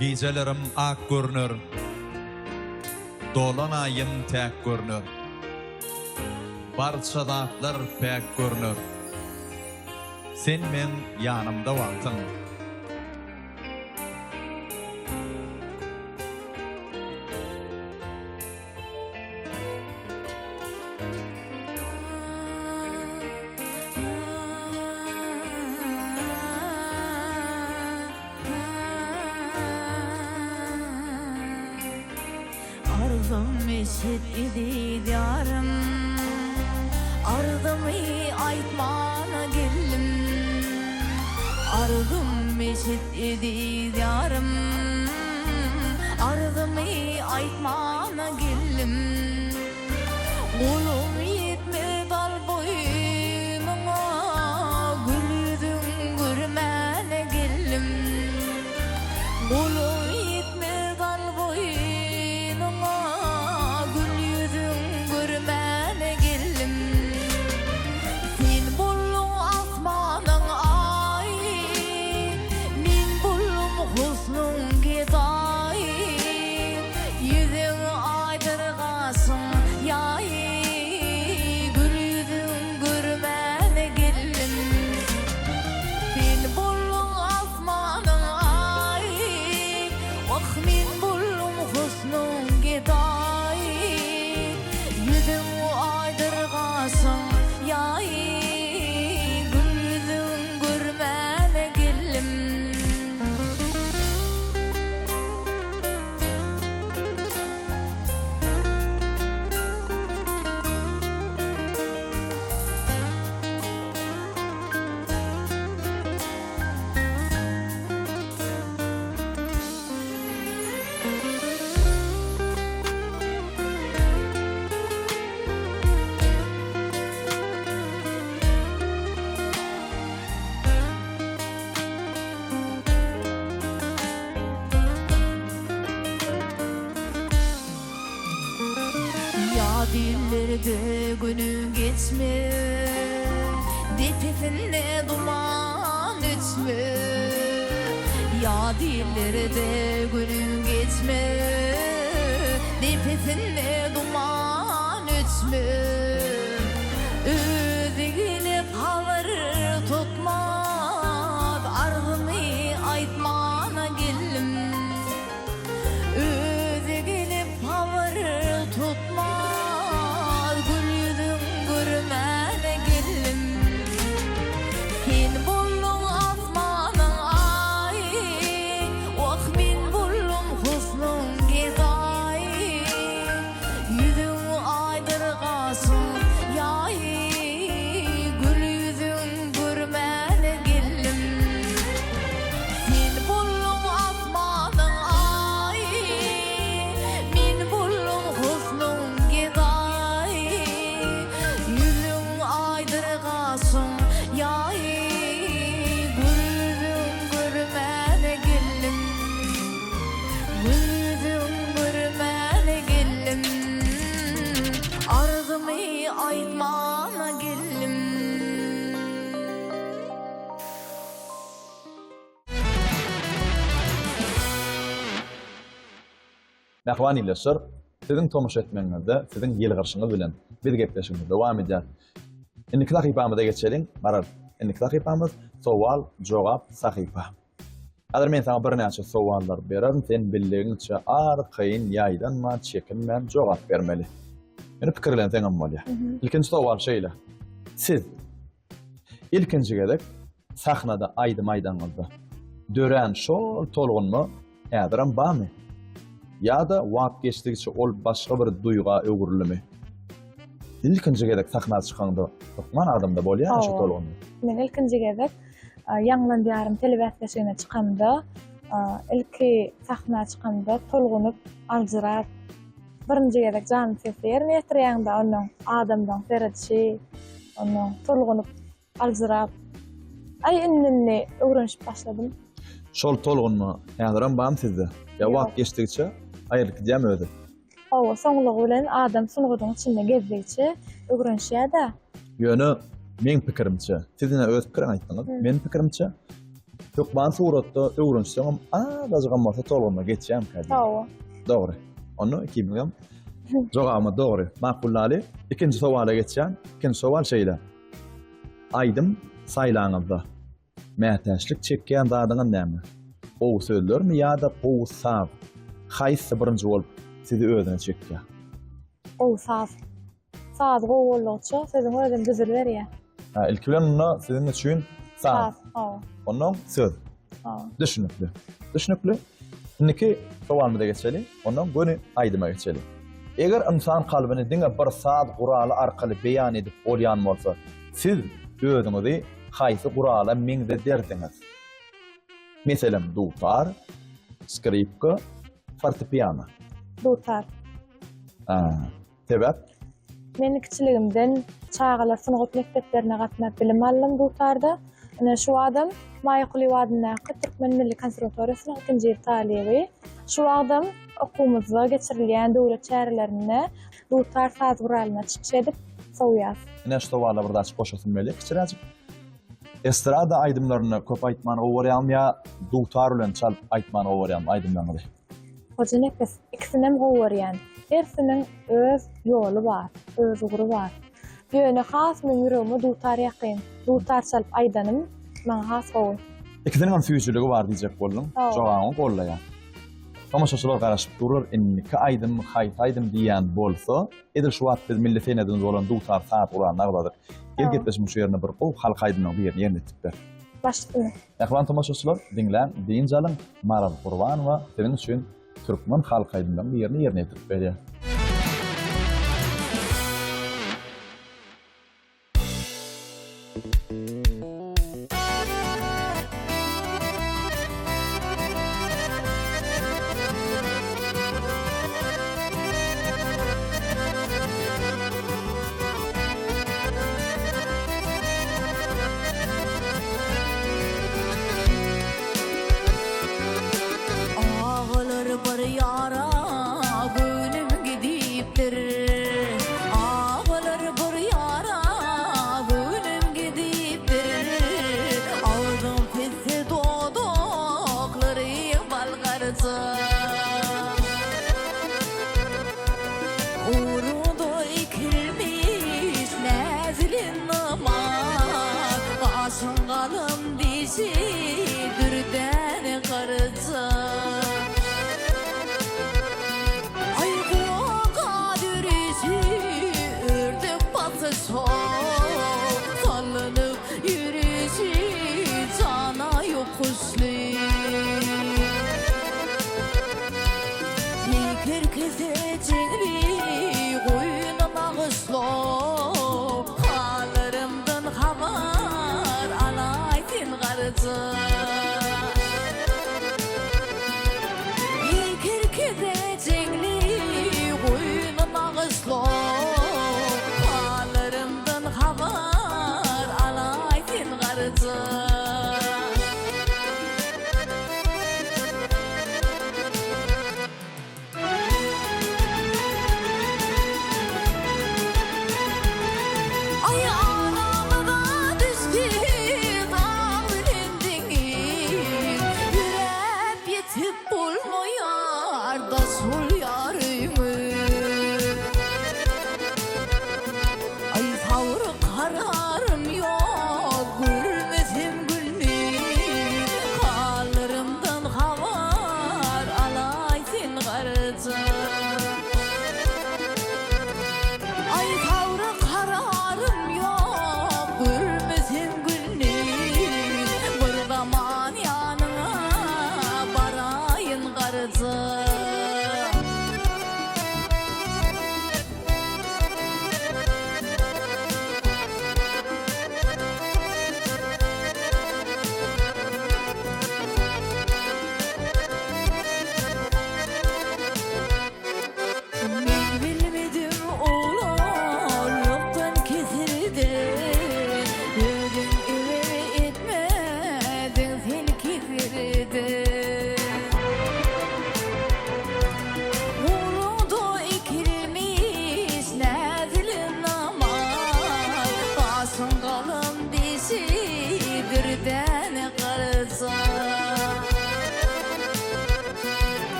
Gijelerim ak görner, Dolan aýym täk görner. Barça zatlar päk görner. Sen meň ýanymda wagtyň. Arzym eşit eziz ýarym, Arzymy aýtmana geldim. Arzym eşit eziz ýarym, Arzymy aýtmana geldim. Golum ýetmez al boýnuňa, Gül ýüzüň görmäne geldim. Golum ýetmez al boýnuňa, Gül ýüzüň görmäne geldim. Sen bolduň asmanyň aýy, Men boldum husnuň gedaýy. Ýüzüň aýdyr gaşyň ýaýy, Gül ýüzüň görmäne geldim. Sen bolduň asmanyň aýy, Wah, men boldum husnuň gedaýy. Ýüzüň aýdyr gaşyň ýaýy, Gül ýüzüň görmäne geldim. Ýa dillerde günüň geçme, Depesinde duman öçme. Ýa dillerde günüň geçme, Depesinde duman öçme. Özi gelip habar tutmaz, Arzymy aýtmana geldim. Özi gelip habar tutmaz, Gül ýüzüň görmäne geldim. Sen bolduň asmanyň aýy, Wah, men boldum husnuň gedaýy. Ýüzüň aýdyr gaşyň ýaýy, Gül ýüzüň görmäne geldim. Sen bolduň asmanyň aýy, Men boldum husnuň gedaýy. Ýüzüň aýdyr gaşyň ýaýy, Gül ýüzüň görmäne geldim. Gül ýüzüň görmäne geldim, Arzymy aýtmana geldim. Mähriban ildeşler, siziň tomaşa etmegiňizde, siziň ýylgyryşyňyz bilen biz gepleşigimizi dowam edýäris. Indiki sahypamyza geçeliň. Maral, indiki sahypamyz sowal, jogap sahypa. Häzir men saňa birnäçe sowallar bererin, sen bildigiňçe arkaýyn, ýaýdanman, çekinmän jogap bermeli. Ýöne pikirlenseňem bolýar. Ilkinji sowal şeýle. Siz ilkinji gezek sahnada aýdym aýdanyňyzda dörän şol tolgunma häzirem barmy? Ýa-da wagt geçdigiçe ol başga bir duýga öwrüldimi? Ilkinji gezek sahna çykaňda hökman adamda bolýar şu tolgunma. Men ilkinji gezek Ýaňlan diýarym telebäsleşigine çykamda, ilki sahna çykamda tolgunyp, aljyrap, birinji gezek janly sesli ýerine ýetirýäňde, onuň adamlaryň seredişi, onuň tolgunyp, aljyrap, aý indi-indi öwrenişip başladym. Şol tolgunma häzirem barmy sizde? Ýa wagt geçdigiçe aýrylyp gidýärmi özi? Hawa, soňlugy bilen adam sungatyň içinde gezdigiçe öwrenişýär-dä. Ýöne meň pikirimçe, siz ine öz pikiriňi aýtdyňyz. Meniň pikirimçe. Hökman suratda öwrenişseňem azajygam bolsa tolgunma geçýärmikä diýýän. Hawa. Dogry. Onda ikimiziňem jogabymyz dogry. Makullaly. Ikinji sowala geçýän. Ikinji sowal şeýle. Aýdym saýlaňyzda mätäçlik çekýän zadyňyz näme? Gowy sözlermi ýa-da gowy saz? Haýsysy birinji bolup sizi özüne çekýär? Gowy saz. Saz gowy boldugyça sözüň özem düzüliberýär. Ha, ilki bilen onda siziň üçin saz. Saz, hawa. Ondan söz. Hawa. Düşünikli. Düşünikli. Indiki sowalymyza geçeli. Ondan göni aýdyma geçeli. Eger ynsan kalbyny diňe bir saz guraly arkaly beýan edip bolýan bolsa, siz özüňizi haýsy gurala meňzederdiňiz? Meselem, dutar, skripka, fortepiano. Dutar. Ha, Sebäp? Men kiçiligimden çagalar sungat mekdeplerine gatnap bilim aldym dutarda. Ine şu wagtam Maýa Kulyýewa adyndaky Türkmen milli konserwatoriýasynyň ikinji ýyl talyby. Şu wagtam okuwymyzda geçirilýän döwlet çärelerinde dutar saz guralynda çykyş edip sowýas. Ine şu sowala bir zatjyk goşasym gelýär kiçiräjik. Estrada aýdymlaryny köp aýtmany gowy görýäňmi ýa dutar bilen çalyp aýtmany gowy görýäňmi aýdymlaryňyzy? Hojanepes, ikisinem gowy görýän. Hersiniň öz ýoly bar, öz ugry bar. Ýöne has meň ýüregime dutar ýakyn. Dutar çalyp aýdanym maňa has gowy. Ikisiniňem süýjüligi bar diýjek bolduň. Jogabyňy gollaýan. Tomaşaçylar garaşyp durlar, indiki aýdym haýsy aýdym diýýän bolsa, edil şu wagt biz milli senedimiz bolan dutar saz guralyny agzadyk. Gel gepleşigiň şu ýerinde bir gowy halk aýdymynyň birini ýerine ýetirip ber. Baş üstüne. Mähriban tomaşaçylar, diňläň, dynç alyň, Maral Gurbanowa siziň üçin türkmen halk aýdymlarynyň birini ýerine ýetirip berýär. Agalar bir ýara göwnüm gidipdir. Agalar bir ýara göwnüm gidipdir. Agzyň pisse dodaklary bal garja. Ugrunda ekilmiş näzli namat, Gaşyň galam dişi dürdäne garja. Aý gulaga dürüşi ördek basyşa, Sallanyp ýörüşi jana ýokuşly. Heýkel kese çenli goýna nagyşla, Hallarymdan habar alaý sen garja. Heýkel kese çenli goýna nagyşla, Hallarymdan habar alaý sen garja. Aý aramyza düşdi dag bilen deňiz.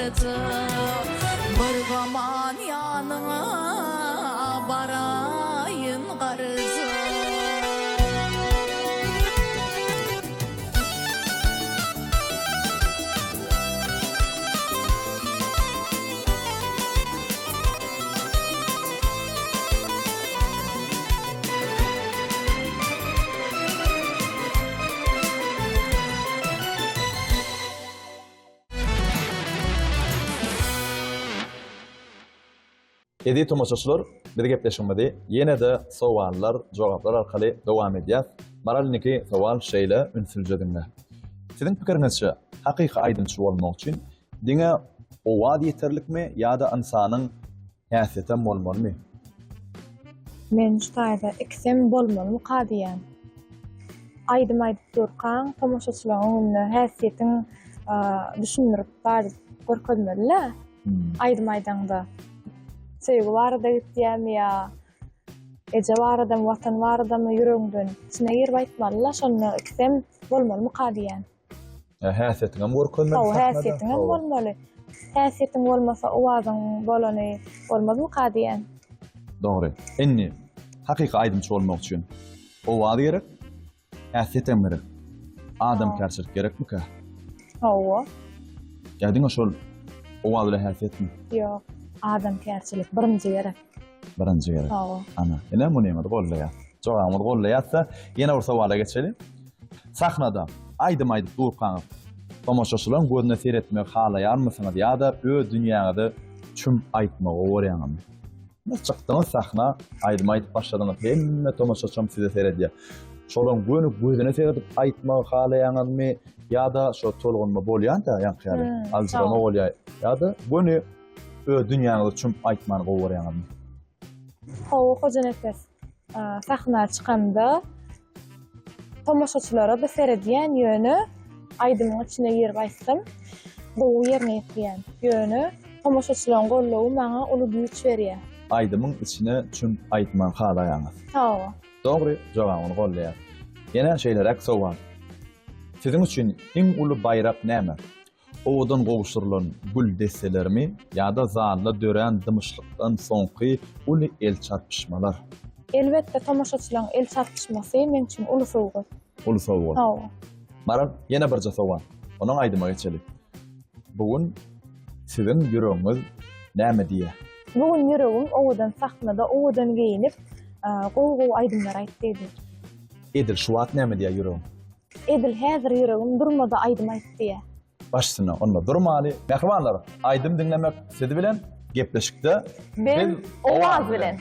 garjyk Bir zaman ýanyňa baraýyn garjyk. Eziz tomaşaçylar, biz gepleşigimizi ýene-de sowallar, jogaplar arkaly dowam edýäs. Maral indiki sowal şeýle ünsülje diňle. Siziň pikiriňizçe, hakyky aýdymçy bolmak üçin diňe owaz ýeterlikmi ýa-da ynsanyň Häsiýetem bolmalymy? Men şu taýda ikisem bolmalymyka diýýän. Aýdym aýdyp durkaň tomaşaçylaryň öňünde häsiýetiň düşündirip bar görkezmeli-dä. Aýdym aýdaňda. Söýgi barada gitýärmi ýa eje baradamy, watan baradamy ýüregiňden içine girip aýtmaly-da, şonda ikisem bolmalymyka diýýän. Häsiýetiňem görkezmeli sahnada. Hawa, häsiýetiňem bolmaly. Häsiýetiň bolmasa owazyň bolany bolmazmyka diýýän. Dogry. Indi hakyky aýdymçy bolmak üçin owaz gerek, häsiýetem gerek. Adamkärçilik gerekmikä? Hawa. Ýa diňe şol owaz bilen häsiýetmi? Ýok, adamkärçilik birinji gerek. Birinji gerek. Hawa. Ana, ine munyňyzy gollaýas. Jogabyňyzy gollaýas-da, ýene bir sowala geçeli. Sahnada aýdym aýdyp durkaňyz, tomaşaçylaryň gözüne seretmegi halaýarmysyňyz ýa-da öz dünýäňize çüm aýtmagy gowy görýäňizmi? Ine, çykdyňyz sahna, aýdym aýdyp başladyňyz, hemme tomaşaçam size seredýär. Şolaryň göni gözüne seredip aýtmagy halaýaňyzmy ýa-da şo tolgunma bolýan-da ýaňky ýaly, aljyrama bolýar ýa-da göni Öz dünýäňize çümüp aýtmany gowy görýäňizmi? Hawa, Hojanepes. Sahna çykamda tomaşaçylara-da seredýän, ýöne aýdymyň içine girip aýtsam, gowy ýerine ýetirýän. Ýöne tomaşaçylaryň goldawy maňa uly güýç berýär. Aýdymyň içine çümüp aýtmany halaýaňyz. Hawa. Dogry, jogabyňyzy goldaýas. Ýene şeýleräk sowal. Siziň üçin iň uly baýrak näme? Owadan gowşurylan gül desselerimi ýa-da zalda dörän dymyşlykdan soňky uly el çarpyşmalar? Elbetde, tomaşaçylaryň el çarpyşmasy meň üçin uly sowgat. Uly sowgat. Hawa. Maral, ýene birje sowal. Ondan aýdyma geçeli. Bu gün siziň ýüregiňiz näme diýýär? Bu gün ýüregim owadan sahnada owadan geýnip, gowy-gowy aýdymlar aýt diýdi. Edil şu wagt näme diýýär ýüregiň? Edil häzir ýüregim durmada aýdym aýt diýýär. Başyna onda durmaly. Mähribanlar, aýdym diňlemek siz bilen, gepleşikde Biz owaz bilen.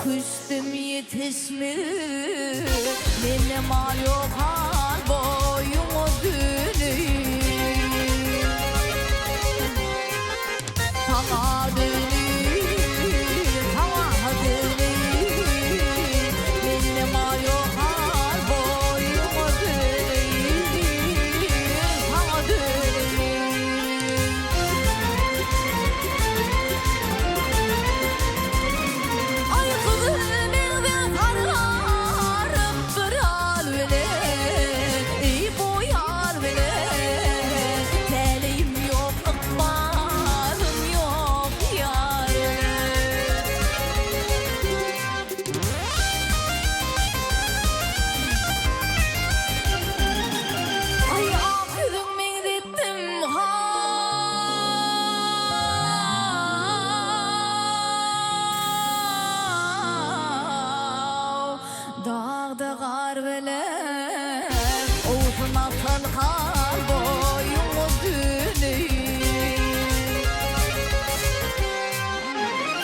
Küştüm ýetişme Mende mal ýok hal boýuňa döneýin Saňa döneýin, saňa döneýin Mende mal ýok hal boýuňa döneýin Saňa döneýin. Aý gyzyl meňzeň sargaryp bir al bilen, eý boýar bilen. Täleýim ýok, ykbalym ýok ýar bilen. Aý ak ýüzüň meňzetdim Haw, dagda gar bilen Owsun atan hal boýuňa döneýin.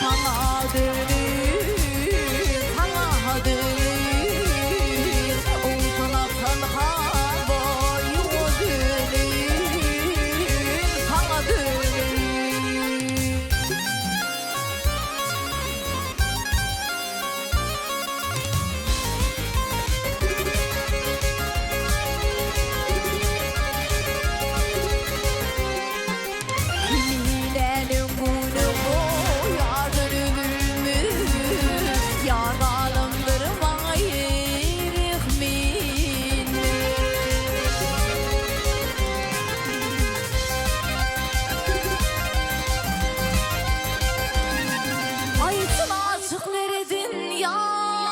Saňa döneýin, saňa döneýin, Owsun atan hal boýuňa döneýin, Saňa döneýin. Kiminäniň güni goýardyr ölümi, Ýar galymdyr maňa ýerihmini. Aýtsyn aşyk neredin ýar,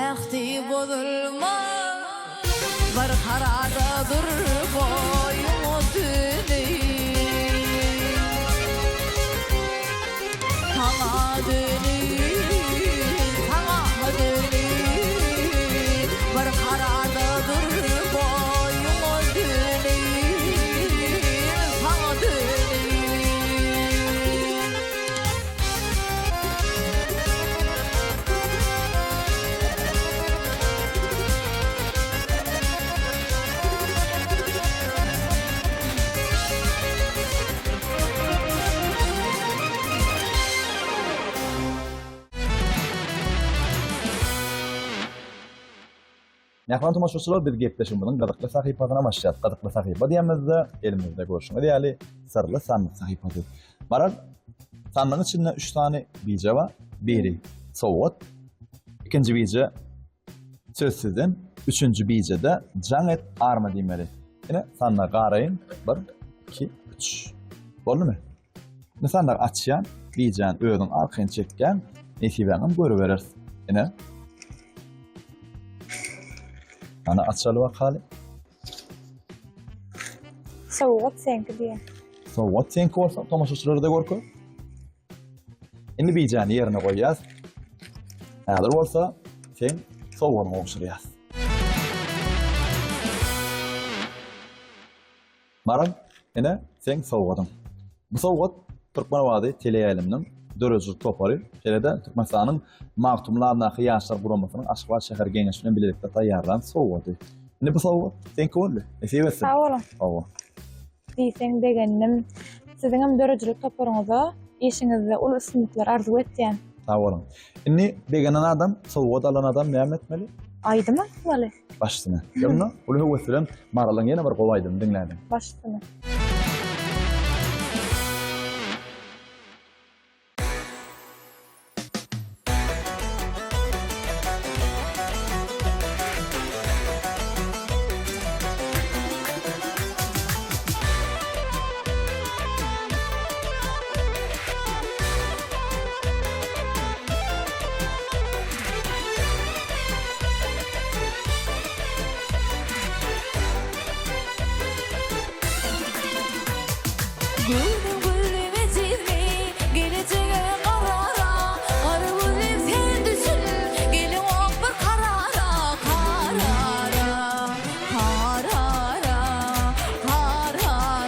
Ähdi bozulmaz, bir kararda dur boýuňa döneýin. Saňa döneýin, saňa döneýin, bir kararda dur boýuňa döneýin, saňa döneýin. Mähriban tomaşaçylar, biz gepleşigimiziň gyzykly sahypasyna başlaýarys. Gyzykly sahypa diýemizde, elimizde görşüňiz ýaly syrly sandyk sahypasy. Maral, sandygyň içinde 3 sany bije bar. Biri sowgat, ikinji bije söz sizden, üçünji bijede jaň et arma diýmeli. Ine, sandyga garaýyn. 1, 2, 3. Boldumy? Indi sandygy açýan, bijäni özüň arkaýyn çekýäň, nesibäňem görübereris. Ine. Ana açaly bakaly. Sowgat seňki diýýär. Sowgat seňki bolsa tomaşaçylara-da görkez. Indi bijäni ýerine goýýas. Häzir bolsa seň sowgadyňy gowşurýas. Maral, ine, seň sowgadyň. Bu sowgat Türkmen owazy teleýaýlymynyň döredijilik topary, şeýle-de Türkmenistanyň Magtymguly adyndaky Ýaşlar guramasynyň Aşgabat şäher Geňeşi bilen bilelikde taýýarlan sowgady. Indi bu sowgat seňki boldy. Nesip etsin. Sag boluň. Hawa. Diýseň begendim. Siziňem döredijilik toparyňyza işiňizde uly üstünlikler arzuw etýän. Sag boluň. Indi begenen adam, sowgat alan adam näme etmeli? Aýdym aýtmaly. Baş üstüne. Ýöne uly höwes bilen Maralyň ýene bir gowy aýdymyny diňläliň. Baş üstüne. Göwnüm gülüm ejizmi, gelejege garara, Gara gözlim sen düşün, geliňok bir karara, Karara, karara, karara.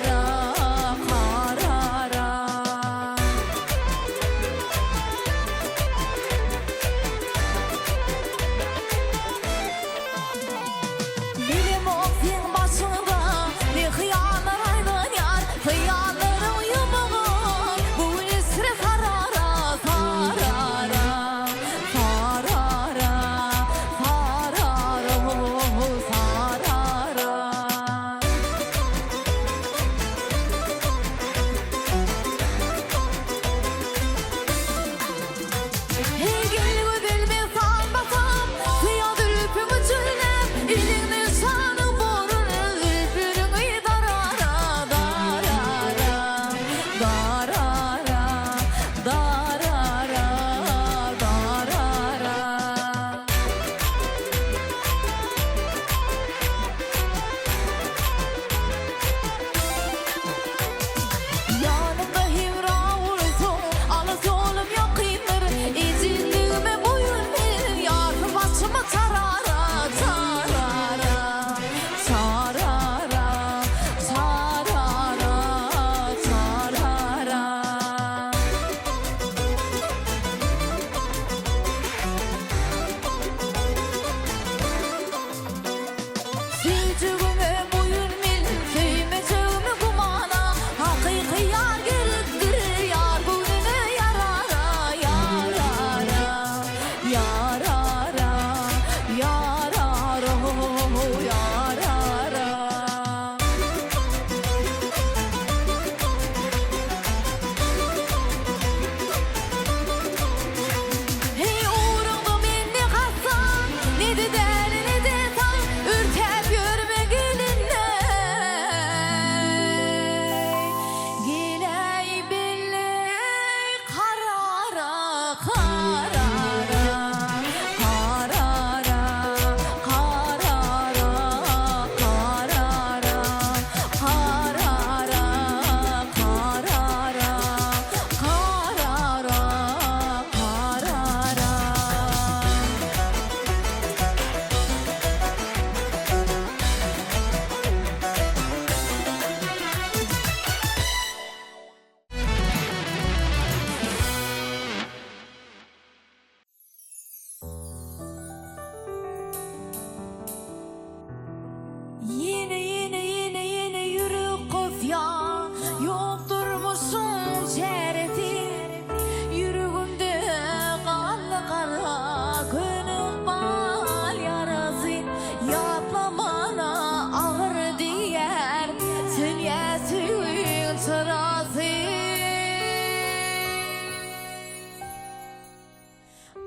çyrasy.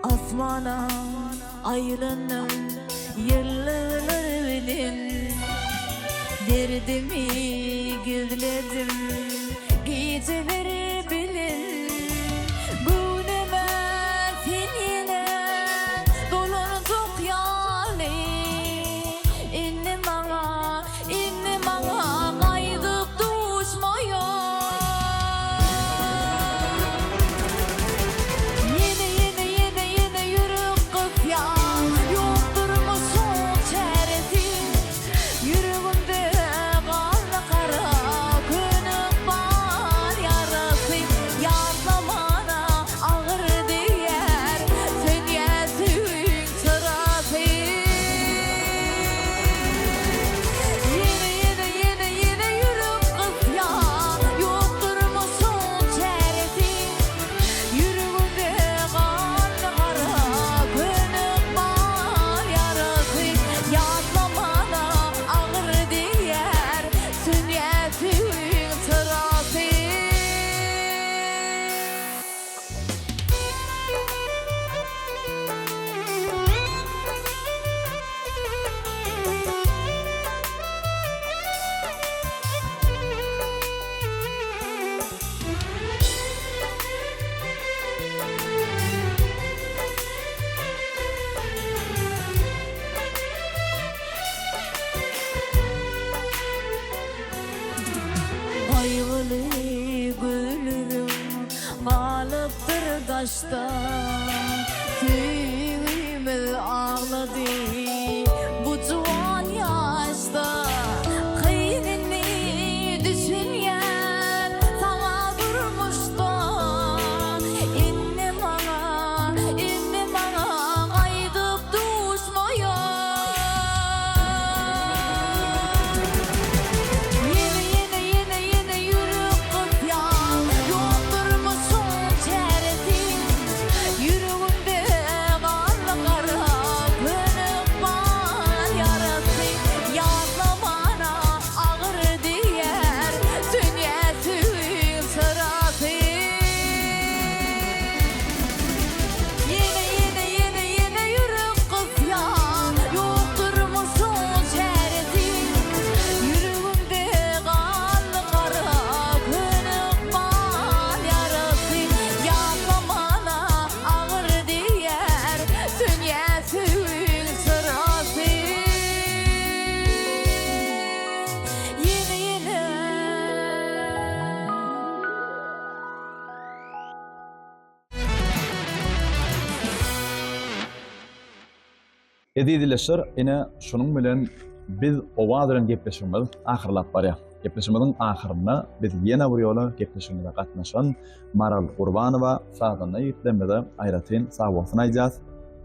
Asmana aýlandym ýyldyzlar bilen Derdimi gizledim gijeler bilen Göwnüme sen ýene dolanjak ýaly Indi maňa, indi maňa gaýdyp duşmaýaň. Ýene, ýene, ýene, ýene ýürek gysýar, Ýok durmuşyň çäresi. Ýüregimde galdy gara, köne ykbal ýarasy. Ýatlamana agyr degýär, sönýär söýgiň çyrasy. Ýene, ýene, ýene, ýene ýürek gysýar, Ýok durmuşyň çäresi. Ýüregimde galdy gara, köne ykbal ýarasy. Ýatlamana agyr degýär, sönýär söýgiň çyrasy. Gaýgyly gözlerim galypdyr daşda, Söýgimiz aglady bu juwan ýaşda. Kyn indi düşünýän saňa durmuşda, Indi maňa, indi maňa gaýdyp duşmaýaň. Ýene, ýene, ýene, ýene ýürek gysýar, Ýok durmuşyň çäresi. Ýüregimde galdy gara, köne ykbal ýarasy. Ýatlamana agyr diýer, sönýär söýgiň çyrasy. Ýene, ýene, ýene, ýene ýürek gysýar, Ýok durmuşyň çäresi. Ýüregimde galdy gara, köne ykbal ýarasy. Ýatlamana agyr diýer, sönýär söýgiň çyrasy. Ýene, ýene. Eziz ildeşler, ine şunuň bilen biz Owaz bilen gepleşigimiz ahyrlap barýar. Gepleşigimiziň ahyrynda biz ýene bir ýola gepleşigimize gatnaşan Maral Gurbanowa sazanda ýigitlerimize aýratyn sagbolsun aýdýas.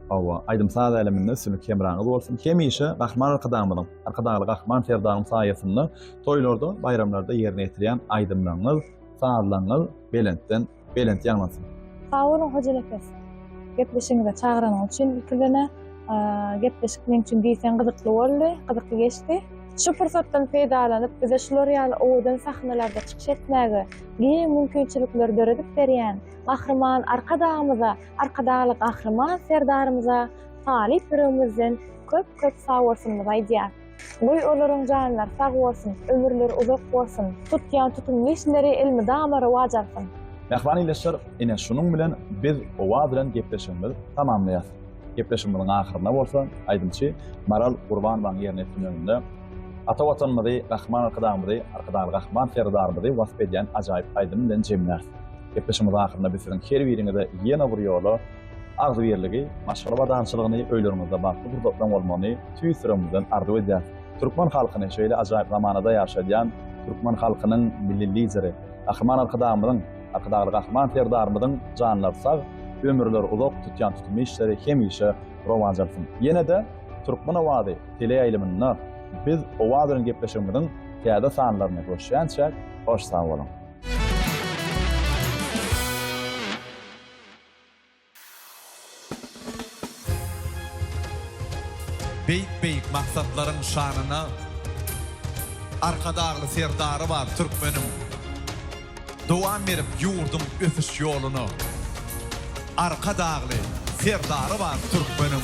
Hawa, aýdym-saz äleminde üstünlik hemraňyz bolsun. Hemişe Gahryman Arkadagymyzyň, Arkadagly Gahryman Serdaryň saýasynda toýlarda, baýramlarda ýerine ýetirýän aýdymlaryňyz, sazlaryňyz belentden belent ýaňlansyn. Sag boluň Hojanepes. Gepleşigiňize çagyranyň üçin ilki bilen gepleşik meň üçin diýseň gyzykly boldy, gyzykly geçdi. Şu pursatdan peýdalanyp bize şular ýaly owadan sahnalarda çykyş etmäge giň mümkinçilikleri döredip berýän Gahryman Arkadagymyza, Arkadagly Gahryman Serdarymyza talyp ýüregimizden köp-köp sagbolsunymyzy aýdýas. Goý olaryň janlary sag bolsun, ömürleri uzak bolsun, tutýan tutumly işleri elmydama rowaç alsyn. Mähriban ildeşler, ine şunuň bilen biz Owaz bilen gepleşigimizi tamamlaýas. Gepleşigimiziň ahyrynda bolsa aýdymçy Maral Gurbanowanyň ýerine ýetirmeginde ata Watanymyzy, Gahryman Arkadagymyzy, Arkadagly Gahryman Serdarymyzy wasp edýän ajaýyp aýdym bilen jemläris. Gepleşigimiziň ahyrynda biz siziň her biriňize ýene bir ýola Agzybirligi, maşgala abadançylygyny, öýleriňizde bagtly pursatlaryň bolmagyny tüýs ýüregimizden arzuw edýäris. Türkmen halkyny şeýle ajaýyp zamanada ýaşadýan türkmen halkynyň Milli Lideri, Gahryman Arkadagymyzyň, Arkadagly Gahryman Serdarymyzyň janlary sag, ömürleri uzak, tutýan tutumly işleri hemişe rowaç alsyn. Ýene-de Türkmen owazy teleýaýlymynda biz Owaz bilen gepleşigimiziň täze sanlarynda görüşýänçäk, hoş sag boluň! Beýik-beýik maksatlaryň şanyna Arkadagly Serdary bar türkmeniň. Dowam berip ýurduň ösüş ýoluna. Arkadagly Serdary bar türkmeniň.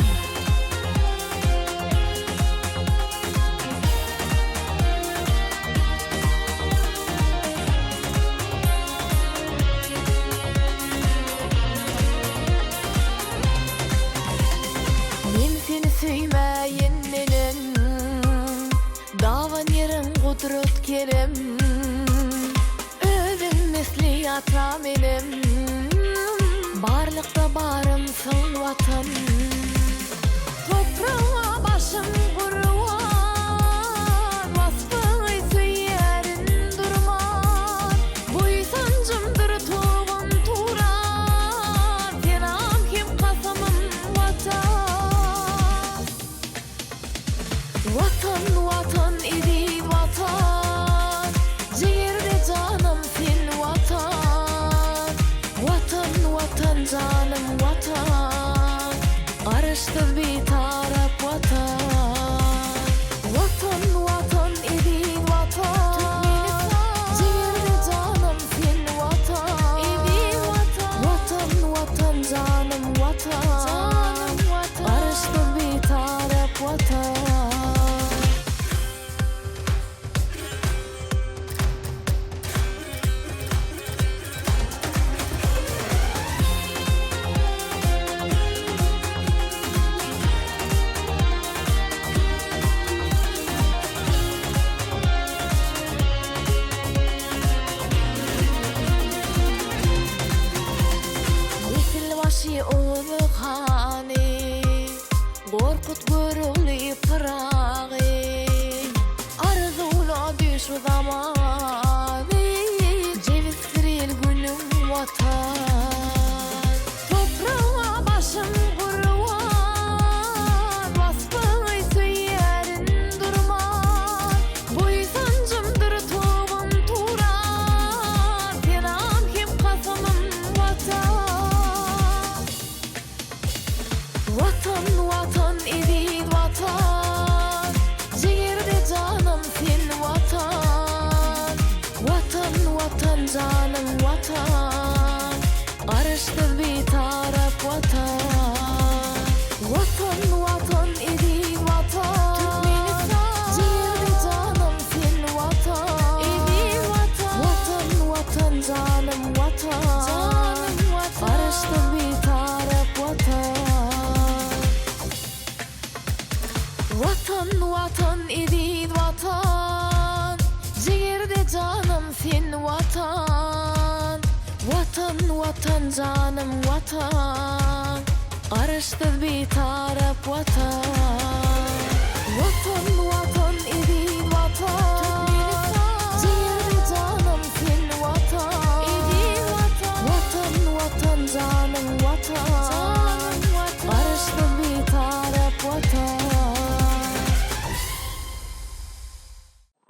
Men seni söýmäýin neneň, Daban ýeriň gudrat kerem. Özüň misli atam enem, Barlykda barymsyň Watan. Topragyňa başym gurban, Waspyňy söýýärin durman. Buýsanjymdyr tugum Turan, Senam hem kasamym Watan. Watan, Watan, eziz Watan, Jigerde janym sen Watan. Watan, Watan, janym Watan, Garaşsyz Bitarap Watan. Watan, Watan, eziz Watan, Jigerde janym sen Watan. Watan, Watan, janym Watan, Garaşsyz Bitarap Watan. Nesilbaşy Oguz hany, Gorkut Görogly Pyragy, Arzuwla düş bu zamany, Jebisdir il-günüň Watan. Topragyňa başym gurban, Waspyňy söýýärin durman. Buýsanjymdyr tugum Turan, Senam hem kasamym Watan. Watan, Watan, eziz Watan, Jigerde janym sen Watan. Watan, Watan, janym Watan, Garaşsyz Bitarap Watan. Watan, Watan, eziz Watan, Türkmenistan, Jigerde janym sen Watan. Eziz Watan, Watan, Watan, janym Watan, Garaşsyz Bitarap Watan. Watan, Watan, eziz Watan, Jigerde janym sen Watan. Watan, Watan, janym Watan, Garaşsyz Bitarap Watan.